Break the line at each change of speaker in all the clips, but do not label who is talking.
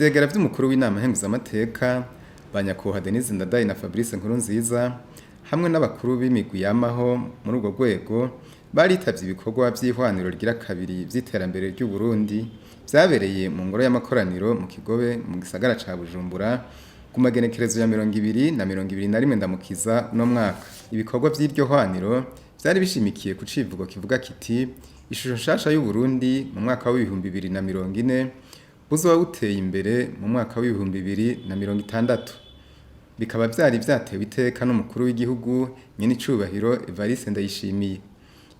Ivyegera vy'umukuru w'inama nkenguzamateka ba nyakubahwa Denise Ndadaye na Fabrice Nkurunziza hamwe n'abakuru b'imigwi yamaho muri urwo rwego baritavye ibikorwa vy'ihwaniro rigira kabiri vy'iterambere ry'u Burundi vyabereye mu ngoro y'amakoraniro mu Kigobe mu gisagara ca Bujumbura ku magenekerezo ya 20 na 21 Ndamukiza uno mwaka. Ibikorwa vy'iryo hwaniro vyari bishimikiye ku civugo kivuga kiti: "Ishusho nshasha y'u Burundi mu mwaka w'2040 buzoba buteye imbere mu mwaka w'2060." Bikaba vyari vyatewe iteka n'umukuru w'igihugu nyenicubahiro Evariste Ndayishimiye.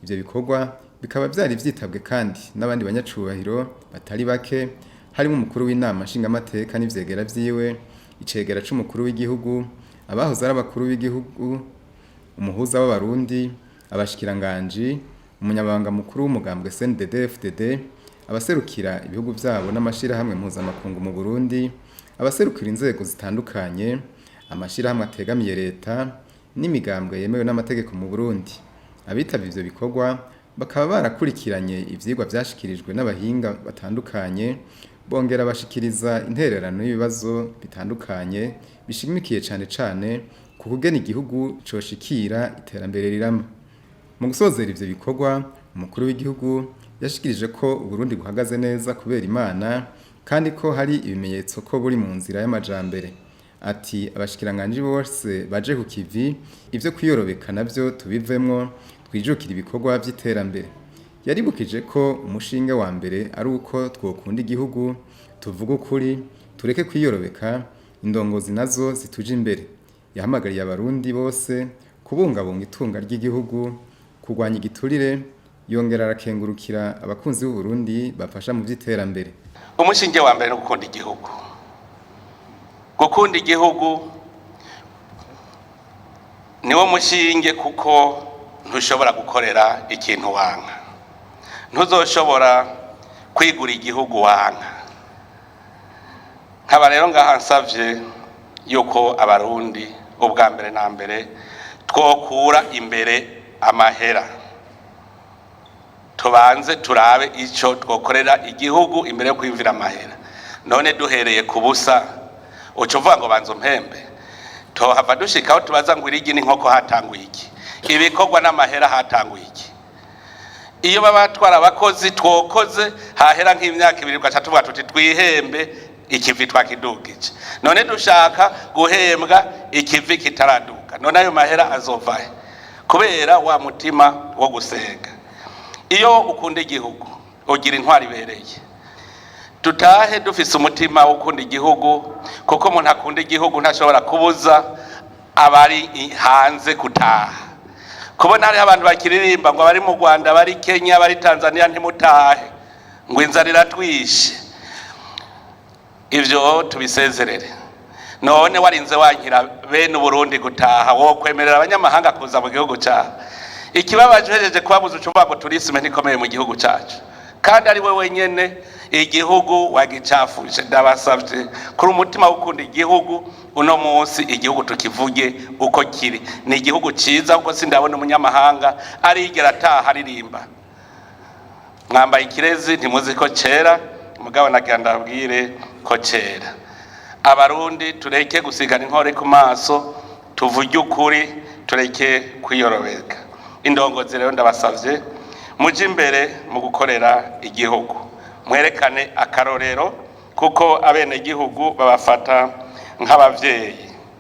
Ivyo bikorwa bikaba vyari vyitabwe kandi n'abandi banyacubahiro batari bake, harimo umukuru w'inama nshingamateka n'ivyegera vyiwe, icegera c'umukuru w'igihugu, abahoze ari abakuru b'igihugu, umuhuza w'abarundi, abashikiranganji, umunyamabanga mukuru w'umugambwe CNDD-FDD, abaserukira ibihugu vyabo n'amashirahamwe mpuzamakungu mu Burundi, abaserukira inzego zitandukanye, amashirahamwe ategamiye leta n'imigambwe yemewe n'amategeko mu Burundi. Abitavye ivyo bikorwa bakaba barakurikiranye ivyigwa vyashikirijwe n'abahinga batandukanye, bongera bashikiriza intererano y'ibibazo bitandukanye bishimikiye cane cane ku kugena igihugu coshikira iterambere rirama. Mu gusozera ivyo bikorwa, umukuru w'igihugu yashikirije ko Uburundi buhagaze neza kubera Imana, kandi ko hari ibimenyetso ko buri mu nzira y'amajambere. Ati: "Abashikiranganji bose baje ku kivi, ivyo kwiyorobeka navyo tubivemwo, twijukira ibikorwa vy'iterambere." Yaribukije ko umushinge wa mbere ari uko twokunda igihugu, tuvuga ukuri, tureke kwiyorobeka, indongozi nazo zituje imbere. Yahamagariye abarundi bose kubungabunga itunga ry'igihugu, kurwanya igiturire, yongera arakengurukira abakunzi b'u Burundi bafasha mu vy'iterambere.
Umushinge wa mbere ni gukunda igihugu. Gukunda igihugu niwo mushinge, kuko ntushobora gukorera ikintu wanka, ntuzoshobora kwigura igihugu wanka. Nkaba rero ngaha nsavye yuko abarundi ubwa mbere na mbere twokura imbere amahera, tubanze turabe ico twokorera igihugu imbere yo kwiyumvira amahera. None duhereye ku busa, uca uvuga ngo banza umpembe, tohava dushikaho tubaza ngo irigi n'inkoko hatanguye iki, ibikorwa n'amahera hatanguye iki? Iyo baba batwara abakozi twokoze, hahera nk'imyaka 2 ugaca tuvuga tuti twihembe, ikivi twakidugije. None dushaka guhembwa ikivi kitaraduka, none ayo mahera azovahe? Kubera wa mutima wo gusenga. Iyo ukunda igihugu ugira intwari ibereye. Dutahe dufise umutima wo gukunda igihugu, kuko umuntu akunda igihugu ntashobora kubuza abari hanze gutaha. Kubona hariho abantu bakiririmba ngo abari mu Rwanda, abari Kenya, abari Tanzania ntimutahe, ngo inzara iratwishe, ivyo tubisezerere. None warinze wankira bene Uburundi gutaha, wo kwemerera abanyamahanga kuza mu gihugu cyawe? Ikibabaje, uhejeje kubabuza uca uvuga ngo tourisme ntikomeye mu gihugu cyacu, kandi ari we wenyene igihugu wagicafuje. Ndabasavye kuri umutima wo gukunda igihugu, uno munsi igihugu tukivuge uko kiri. Ni igihugu ciza, kuko sindabona umunyamahanga arigera ataha aririmba. Mwambaye ikirezi, ntimuzi ko cera, mugabo nagira ndabwire ko cera. Abarundi tureke gusigana inkore ku maso, tuvuge ukuri, tureke kwiyorobeka. Indongozi rero ndabasavye muje imbere mu gukorera igihugu, mwerekane akarorero, kuko abenegihugu babafata nk'abavyeyi.